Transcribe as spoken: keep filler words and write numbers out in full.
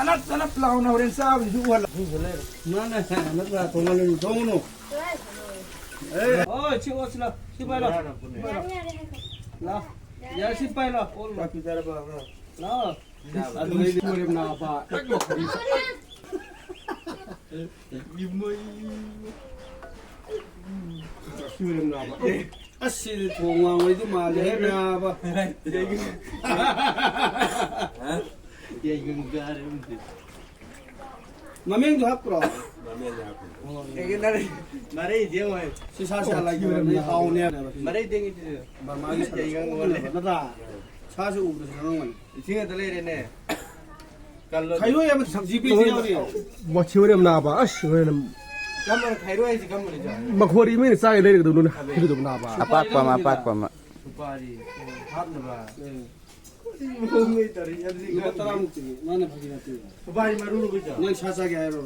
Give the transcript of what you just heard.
ꯆꯅꯞ ꯆꯅꯞ ꯂꯥꯎꯅ ꯍꯣꯔꯦꯟ ꯆꯥꯕꯁꯤꯁꯨ ꯎꯍꯜꯂ꯫ ꯃꯥꯅ ꯅꯠꯇ꯭ꯔꯥ ꯊꯣꯡꯍꯜꯂꯨ, ꯊꯣꯡꯉꯨꯅꯨ꯫ ꯑꯦ꯫ ꯑꯣ, ꯁꯤ ꯑꯣ, ꯁꯤ ꯂꯥꯎ, ꯁꯤ ꯄꯥꯏ ꯂꯥꯎ꯫ ꯂꯥꯎ꯫ ꯌꯥ, ꯁꯤ ꯄꯥꯏ ꯂꯥꯎ꯫ ꯆꯥꯛ ꯄꯤꯖꯔꯕ ꯑꯉꯥꯡ? ꯂꯥꯎ꯫ ꯑꯗꯨꯗꯩꯗꯤ ꯃꯣꯔꯦꯝ ꯅꯥꯄꯥ꯫ ꯃꯣꯔꯦꯝ ꯅꯥꯄꯥ꯫ ꯑꯦ, ꯑꯁ, ꯁꯤꯗꯤ ꯊꯣꯡ ꯋꯥꯡꯕꯩꯗꯤ ꯃꯥꯜꯂꯦꯍꯦ, ꯅꯥꯕ꯫ ꯌꯥꯏꯉꯪ ꯀꯥꯔꯦ꯫ ꯃꯃꯤꯡꯗꯣ ꯍꯥꯞꯄ꯭ꯔꯣ? ꯃꯃꯤꯡꯗꯣ ꯍꯥꯞꯄ꯭ꯔꯣ? ꯀꯩꯒꯤ ꯅꯥꯔꯩ-, ꯅꯥꯔꯩꯗꯤ ꯌꯦꯡꯉꯣ꯫ ꯁꯤ ꯁꯥ ꯁꯥ ꯂꯥꯏ ꯀꯤꯔꯝꯅꯤ, ꯍꯥꯎꯅꯦ꯫ ꯃꯔꯩ ꯇꯦꯡꯉꯤꯗꯨꯗꯤ꯫ ꯕꯔꯃꯥꯒꯤ ꯁꯥ-, ꯌꯥꯏꯉꯪ ꯑꯣꯜꯂꯦ꯫ ꯅꯠꯇ꯭ꯔꯥ? ꯁꯥꯁꯨ ꯎꯕꯗꯁꯨ ꯈꯪꯉꯝꯒꯅꯤ꯫ ꯏꯁꯤꯡ ꯑꯗ ꯂꯩꯔꯦꯅꯦ꯫ ꯀꯜꯂꯣ꯫ ꯈꯩꯔꯣꯏ ꯑꯃ ꯖꯤꯄꯤꯁꯤ ꯌꯥꯎꯔꯤ꯫ ꯋꯥꯊꯤ ꯋꯥꯔꯦꯝ ꯅꯥꯕ꯫ ꯑꯁ, ꯍꯣꯔꯦꯟ꯫ ꯀꯔꯝꯕꯅꯣ ꯈꯩꯔꯣꯏ ꯍꯥꯏꯁꯤ ꯀꯔꯝꯕꯅꯣ ꯆꯥ-? ꯃꯈꯣꯏ ꯏꯃꯩꯅ ꯆꯥꯒꯦ ꯂꯩꯔꯒꯗꯧꯅꯣ ꯍꯥꯏꯕꯤꯒꯗꯧꯕ ꯅꯥꯕ꯫ ꯑꯄꯥꯛꯄ ꯑꯃ, ꯑꯄꯥꯛꯄ ꯑꯃ꯫ ꯁꯨꯄꯥꯔꯤ꯫ ꯍꯥꯞꯅꯕ꯫ ꯎꯝ꯫ ꯂꯨꯄꯥ ꯇꯔꯥꯃꯨꯛꯇꯤ ꯃꯥꯅ ꯐꯥꯒꯤ ꯅꯠꯇꯦ꯫ ꯁꯨꯄꯥꯔꯤ ꯃꯔꯨꯔꯣ ꯀꯩꯗꯣ? ꯅꯪ ꯁꯥ ꯆꯥꯒꯦ ꯍꯥꯏꯔꯣ?